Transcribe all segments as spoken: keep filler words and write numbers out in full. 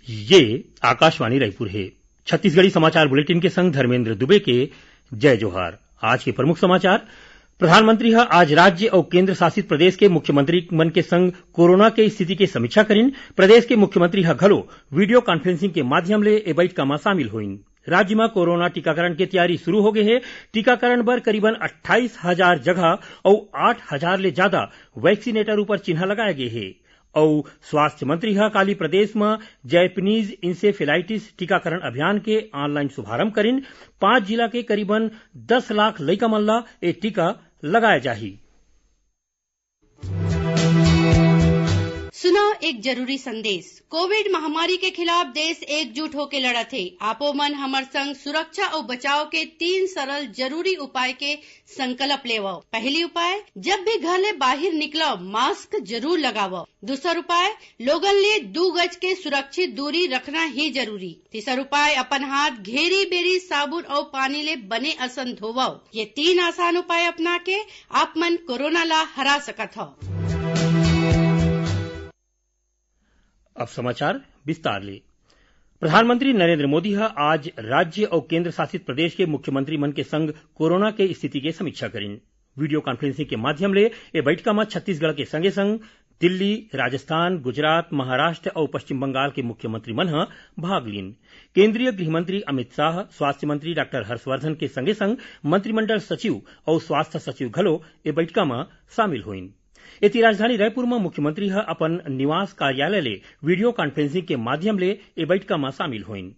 ये आकाशवाणी रायपुर हे। छत्तीसगढ़ी समाचार बुलेटिन के संग धर्मेंद्र दुबे के जय जोहार। आज के प्रमुख समाचार। प्रधानमंत्री ह आज राज्य अउ केंद्र शासित प्रदेश के मुख्यमंत्री मन के संग कोरोना के स्थिति के समीक्षा करिन। प्रदेश के मुख्यमंत्री ह घलो वीडियो कॉन्फ्रेंसिंग के माध्यम ले ए बइठका म शामिल होइन। राज्य म कोरोना टीकाकरण के तैयारी शुरू हो गे हे। टीकाकरण बर करीबन अट्ठाईस हजार जगह अउ आठ हजार ले जादा वैक्सीनेटर ऊपर चिन्हा लगाए गे हे। अउ स्वास्थ्य मंत्री ह काली प्रदेश म जैपनीज इंसेफेलाइटिस टीकाकरण अभियान के ऑनलाइन शुभारंभ करिन। पांच जिला के करीबन दस लाख लइका मन ल ए टीका लगाए जाही। सुनव एक जरूरी संदेश। कोविड महामारी के खिलाफ देश एकजुट होके लड़त हे। आपो मन हमर संग सुरक्षा अउ बचाव के तीन सरल जरूरी उपाय के संकल्प लेवव। पहली उपाय, जब भी घर ले बाहिर निकलव, मास्क जरूर लगावव। दूसर उपाय, लोगन ले दू गज के सुरक्षित दूरी रखना ही जरूरी। तीसर उपाय, अपन हाथ घेरी बेरी साबुन अउ पानी ले बने असन धोवव। ये तीन आसान उपाय अपना के आप मन कोरोना ला हरा सकत हव। अब समाचार विस्तार ले। प्रधानमंत्री नरेंद्र मोदी ह आज राज्य अउ केंद्र शासित प्रदेश के मुख्यमंत्री मन के संग कोरोना के स्थिति के समीक्षा करिन। वीडियो कॉन्फ्रेंसिंग के माध्यम ले ए बइठका म छत्तीसगढ़ के संगे संग दिल्ली, राजस्थान, गुजरात, महाराष्ट्र अउ पश्चिम बंगाल के मुख्यमंत्री मन ह भाग लीन। केंद्रीय गृह मंत्री अमित शाह, स्वास्थ्य मंत्री डॉक्टर हर्षवर्धन के संगे संग मंत्रिमंडल सचिव अउ स्वास्थ्य सचिव घलो ए बइठका म शामिल होइन। एती राजधानी रायपुर म मुख्यमंत्री ह अपन निवास कार्यालय ले वीडियो कॉन्फ्रेंसिंग के माध्यम ले ए बइठका म शामिल होइन।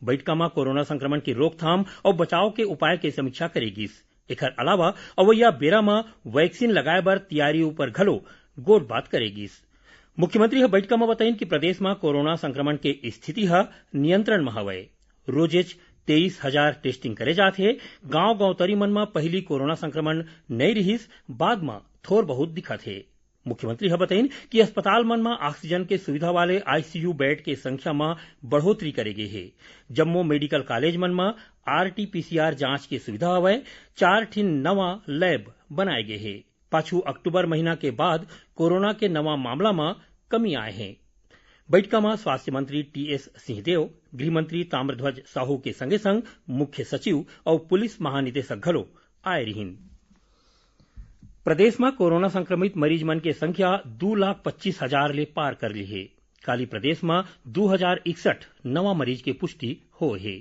बइठका म कोरोना संक्रमण के रोकथाम अउ बचाव के उपाय के समीक्षा करे गिस। एखर अलावा अवइया बेरा म वैक्सीन लगाए बर तियारी ऊपर घलो गोठबात करे गिस। मुख्यमंत्री ह बइठका म बताइन कि प्रदेश म कोरोना संक्रमण के स्थिति ह नियंत्रण म हवय। रोजेच तेईस हजार टेस्टिंग करे जात हे। गांव गौतरी मन म पहिली कोरोना संक्रमण नइ रिहिस, बाद म थोर बहुत दिखत हे। मुख्यमंत्री ह बताइन कि अस्पताल मन म ऑक्सीजन के सुविधा वाले आईसीयू बेड के संख्या म बढ़ोतरी करे गे हे। जम्मो मेडिकल कॉलेज मन म आरटीपीसीआर जांच के सुविधा हवय। चार ठिन नवा लैब बनाए गे हे। पाछू अक्टूबर महीना के बाद कोरोना के नवा मामला म कमी आए हे। बइठका म स्वास्थ्य मंत्री टीएस सिंहदेव, गृह मंत्री ताम्रध्वज साहू के संगे संग मुख्य सचिव अउ पुलिस महानिदेशक घलो आए रिहिन। प्रदेश म कोरोना संक्रमित मरीज मन के संख्या दू लाख पच्चीस हजार ले पार कर ली हे। काली प्रदेश म दू हजार इकसठ नवा मरीज के पुष्टि होए हे।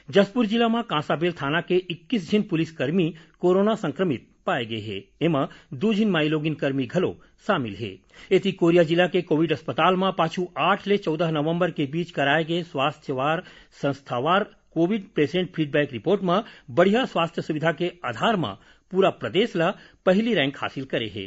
जशपुर जिला म कांसाबेल थाना के इक्कीस झिन पुलिसकर्मी कोरोना संक्रमित पाए गे हे। एमा दू झिन माईलोगिन कर्मी घलो शामिल हे। एती कोरिया जिला के कोविड अस्पताल म पाछू आठ ले चौदह नवंबर के बीच कराए गे स्वास्थ्यवार संस्थावार कोविड पेशेंट फीडबैक रिपोर्ट म बढ़िया स्वास्थ्य सुविधा के आधार म पूरा प्रदेश ल पहिली रैंक हासिल करे हे।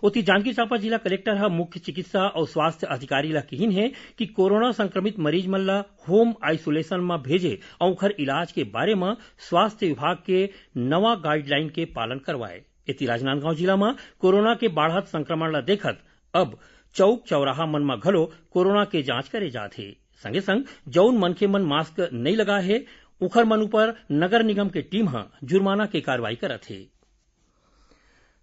ओती जांजगीर चांपा जिला कलेक्टर ह मुख्य चिकित्सा अउ स्वास्थ्य अधिकारी ल किहिन हे कि कोरोना संक्रमित मरीज मन ल होम आइसोलेशन म भेजे अउ ओखर इलाज के बारे म स्वास्थ्य विभाग के नवा गाइडलाइन के पालन करवाए। एती राजनांदगांव जिला म कोरोना के बाढ़त संक्रमण ल देखत अब चौक चौराहा मन म घलो कोरोना के जांच करे जात हे। संगे संग जउन मनखे मन मास्क नइ लगाए हे, उखर मन ऊपर नगर निगम के टीम ह जुर्माना के कार्रवाई करत हे।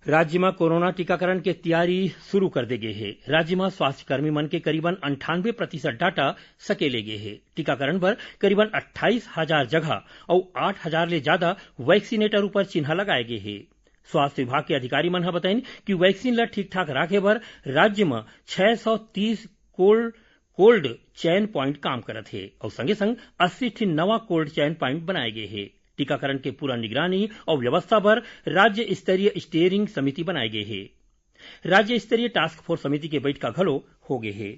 राज्य म कोरोना टीकाकरण के तियारी शुरू कर दे गे हे। राज्य म स्वास्थ्यकर्मी मन के करीबन अंठानवे प्रतिशत डाटा सकेले गे हे। टीकाकरण बर करीबन अट्ठाईस हजार जगह अउ आठ हजार ले जादा वैक्सीनेटर ऊपर चिन्हा लगाए गे हे। स्वास्थ्य विभाग के अधिकारी मन ह बताइन कि वैक्सीन ल ठीक-ठाक राखे बर राज्य म छह सौ तीस कोल्ड, कोल्ड चेन प्वाइंट काम करत हे अउ संगे-संग अस्सी ठिन नवा कोल्ड चेन प्वाइंट बनाए गे हे। टीकाकरण के पूरा निगरानी अउ व्यवस्था बर राज्य स्तरीय स्टीयरिंग समिति बनाए गे हे। राज्य स्तरीय टास्क फोर्स समिति के बइठका घलो हो गे हे।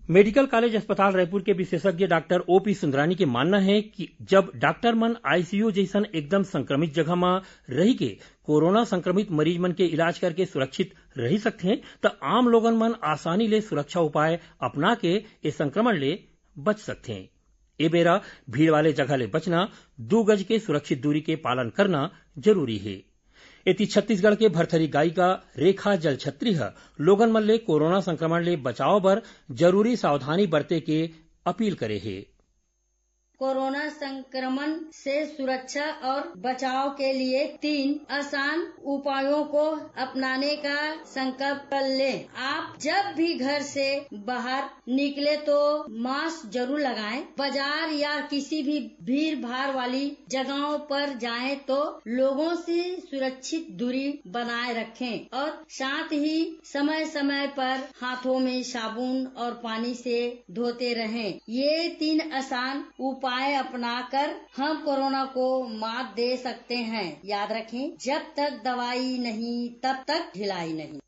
मेडिकल कॉलेज अस्पताल रायपुर के विशेषज्ञ डॉक्टर ओपी सुंदरानी के मानना हे कि जब डॉक्टर मन आईसीयू जइसन एकदम संक्रमित जगह म रहि के कोरोना संक्रमित मरीज मन के इलाज करके सुरक्षित रहि सकथे, त आम लोगन मन आसानी ले सुरक्षा उपाय अपना के ए संक्रमण ले बच सकथे। ए बेरा भीड़ वाले जगह ले बचना, दू गज के सुरक्षित दूरी के पालन करना जरूरी हे। एती छत्तीसगढ़ के भरथरी गायिका रेखा जलछत्री ह लोगन मन ले कोरोना संक्रमण ले बचाव बर जरूरी सावधानी बरते के अपील करे हे। कोरोना संक्रमण से सुरक्षा और बचाव के लिए तीन आसान उपायों को अपनाने का संकल्प कर लें। आप जब भी घर से बाहर निकले तो मास्क जरूर लगाएं। बाजार या किसी भी भीड़ भाड़ वाली जगहों पर जाएं तो लोगों से सुरक्षित दूरी बनाए रखें और साथ ही समय समय पर हाथों में साबुन और पानी से धोते रहें। ये तीन आसान उपाय अपनाकर हम कोरोना को मात दे सकते हैं। याद रखें, जब तक दवाई नहीं, तब तक ढिलाई नहीं।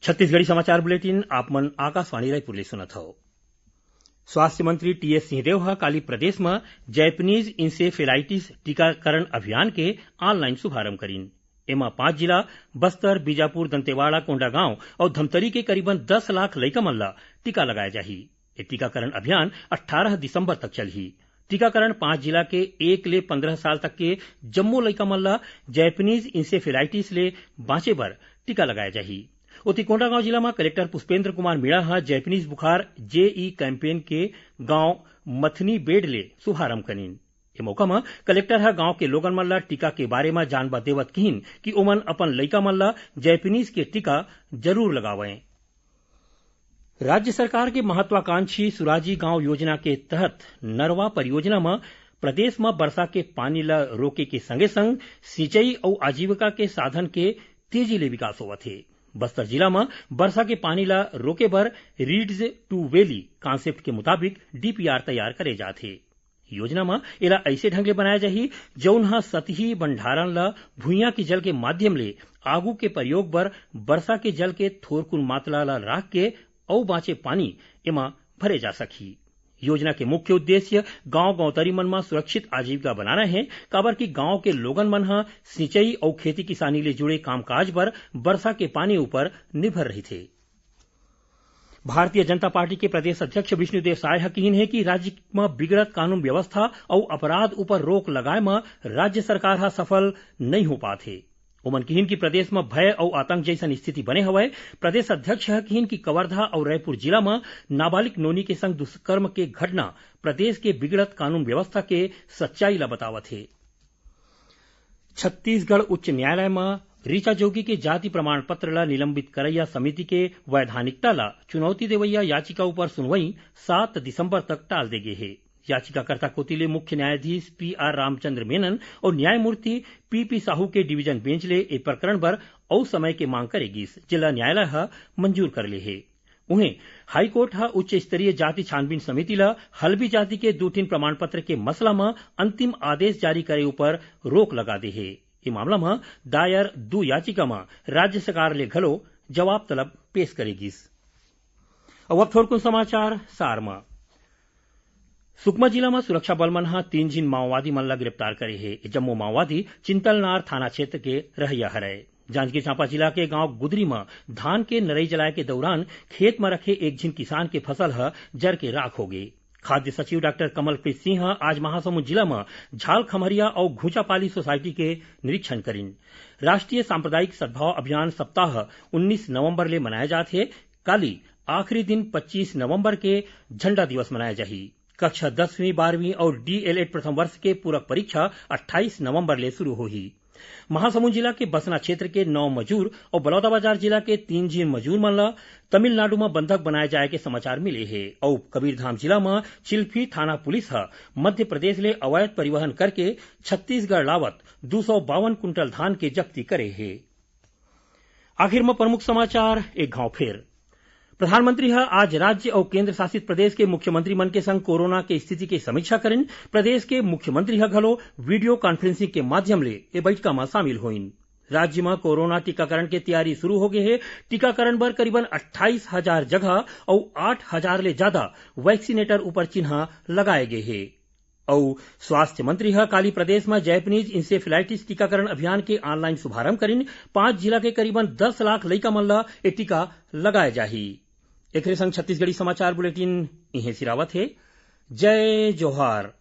छत्तीसगढ़ी समाचार बुलेटिन आप मन आकाशवाणी रायपुर ले सुनत हव। स्वास्थ्य मंत्री टीएस सिंहदेव ह काली प्रदेश म जैपनीज इंसेफेलाइटिस टीकाकरण अभियान के ऑनलाइन शुभारंभ करिन। एमा पांच जिला बस्तर, बीजापुर, दंतेवाड़ा, कोंडागांव अउ धमतरी के करीबन दस लाख लइका मन ल टीका लगाए जाही। ये टीकाकरण अभियान अट्ठारह दिसंबर तक चलही। टीकाकरण पांच जिला के एक ले पंद्रह साल तक के जम्मो लइका मन ल जैपनीज इंसेफेलाइटिस ले बांचे बर टीका लगाए जाही। ओती कोंडागांव जिला म कलेक्टर पुष्पेंद्र कुमार मीणा ह जैपनीज बुखार जेई कैंपेन के गांव मथनी बेड ले शुभारंभ करिन। ए मौका म कलेक्टर ह गांव के लोगन मन ल टीका के बारे म जानबा देवत किहिन कि ओमन अपन लइका मन ल जैपनीज के टीका जरूर लगावंय। राज्य सरकार के महत्वाकांक्षी सुराजी गांव योजना के तहत नरवा परियोजना म प्रदेश म बरसा के पानी ल रोके के संगे संग सिंचई अउ आजीविका के साधन के तेजी ले विकास होवत हे। बस्तर जिला म बरसा के पानी ल रोके बर रीड्स टू वेली कॉन्सेप्ट के मुताबिक डीपीआर तैयार करे जात हे। योजना म एला अइसे ढंग ले बनाए जाही, जउन ह सतही भंडारण ल भुइयां के जल के माध्यम ले आगू के प्रयोग बर बरसा के जल के थोरकुन मात्रा ल राख के अउ बांचे पानी एमा भरे जा सकही। योजना के मुख्य उद्देश्य गांव गौतरी मन म सुरक्षित आजीविका बनाना हे, काबर कि गांव के लोगन मन ह सिंचई अउ खेती किसानी ले जुड़े कामकाज बर बरसा के पानी ऊपर निर्भर रहिथे। भारतीय जनता पार्टी के प्रदेश अध्यक्ष विष्णुदेव साय ह किहिन हे कि राज्य म बिगड़त कानून व्यवस्था अउ अपराध ऊपर रोक लगाए म राज्य सरकार ह सफल नइ हो पात हे। ओमन किहिन कि प्रदेश म भय अउ आतंक जइसन स्थिति बने हवय। प्रदेश अध्यक्ष ह किहिन कि कवर्धा अउ रायपुर जिला म नाबालिग नोनी के संग दुष्कर्म के घटना प्रदेश के बिगड़त कानून व्यवस्था के सच्चाई ल बतावत हे। छत्तीसगढ़ उच्च न्यायालय म ऋचा जोगी के जाति प्रमाण पत्र ल निलंबित करइया समिति के वैधानिकता ल चुनौती देवइया याचिका ऊपर सुनवाई सात दिसंबर तक टाल दे गे हे। याचिकाकर्ता कोति ले मुख्य न्यायाधीश पीआर रामचंद्र मेनन अउ न्यायमूर्ति पीपी साहू के डिवीजन बेंच ले ए प्रकरण बर अउ समय के मांग करे गिस, जेला न्यायालय ह मंजूर कर ले हे। उहें, हाईकोर्ट ह उच्च स्तरीय जाति छानबीन समिति ल हल्बी जाति के दू ठिन प्रमाण पत्र के मसला म अंतिम आदेश जारी करे ऊपर रोक लगा दे हे। ए मामला म दायर दू याचिका म राज्य सरकार ले घलो जवाब तलब पेश करे गिस। अउ अब थोरकुन समाचार सार म। सुकमा जिला म सुरक्षा बल मन ह तीन झिन माओवादी मन ल गिरफ्तार करे हे। ये जम्मो माओवादी चिंतलनार थाना क्षेत्र के रहइया हरय। जांजगीर चांपा जिला के गांव गुदरी म धान के नरई जलाए के दौरान खेत म रखे एक झिन किसान के फसल ह जर के राख हो गे। खाद्य सचिव डॉक्टर कमलप्रीत सिंह ह आज महासमुंद जिला म झालखमरिया अउ घुंचापाली सोसाइटी के निरीक्षण करिन। राष्ट्रीय सांप्रदायिक सद्भाव अभियान सप्ताह उन्नीस नवंबर ले मनाए जात हे। काली आखिरी दिन पच्चीस नवंबर के झंडा दिवस मनाए जाही। कक्षा दसवीं, बारहवीं अउ डीएलएड प्रथम वर्ष के पूरक परीक्षा अट्ठाईस नवंबर ले शुरू होही। महासमुंद जिला के बसना क्षेत्र के नौ मजूर अउ बलौदाबाजार जिला के तीन झिन मजूर मन ल तमिलनाडु म बंधक बनाए जाए के समाचार मिले हे अउ कबीरधाम जिला म चिल्फी थाना पुलिस ह मध्य प्रदेश ले अवैध परिवहन करके छत्तीसगढ़ लावत दू सौ बावन कुंटल धान के जब्ती करे हे। आखिर म प्रमुख समाचार एक घांव फेर। प्रधानमंत्री ह आज राज्य अउ केंद्र शासित प्रदेश के मुख्यमंत्री मन के संग कोरोना के स्थिति के समीक्षा करिन। प्रदेश के मुख्यमंत्री ह घलो वीडियो कॉन्फ्रेंसिंग के माध्यम ले ए बइठका म शामिल होइन। राज्य म कोरोना टीकाकरण के तैयारी शुरू हो गे हे। टीकाकरण बर करीबन अट्ठाईस हजार जगह अउ आठ हजार ले जादा वैक्सीनेटर ऊपर चिन्हा लगाए गे हे। अउ स्वास्थ्य मंत्री ह काली प्रदेश म जैपनीज इंसेफेलाइटिस टीकाकरण अभियान के ऑनलाइन शुभारंभ करिन। पांच जिला के करीबन दस लाख लइका मन ल ए टीका लगाए जाही। एकरे संग छत्तीसगढ़ी समाचार बुलेटिन इहें सिरावत हे। जय जोहार।